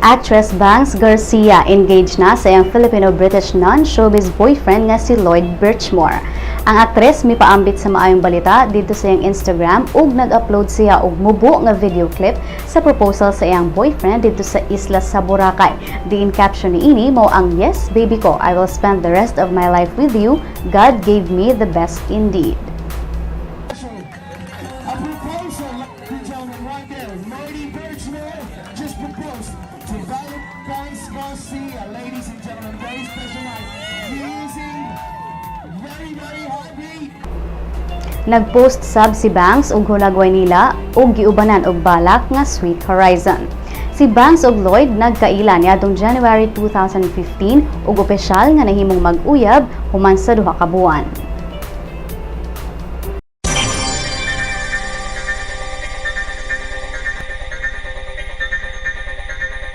Actress Bangs Garcia engaged na sa iyang Filipino-British non-showbiz boyfriend nga si Lloyd Birchmore. Ang aktres mipaambit sa maayong balita didto sa iyang Instagram ug nag-upload siya og mubo nga video clip sa proposal sa iyang boyfriend didto sa isla sa Boracay. Diin caption niini mao ang "Yes, baby ko, I will spend the rest of my life with you. God gave me the best indeed." A proposal, ladies and gentlemen, right there. Lloydie Birchmore just proposed to Valentine Garcia. Ladies and gentlemen, very special night. Amazing. Very, very happy. Nagpost sab si Bangs og hulagway nila ug giubanan og balak nga "Sweet Horizon." Si Bangs ug Lloyd nagkaila niadtong January 2015 ug opisyal nga nahimong mag-uyab human sa 2 ka buwan.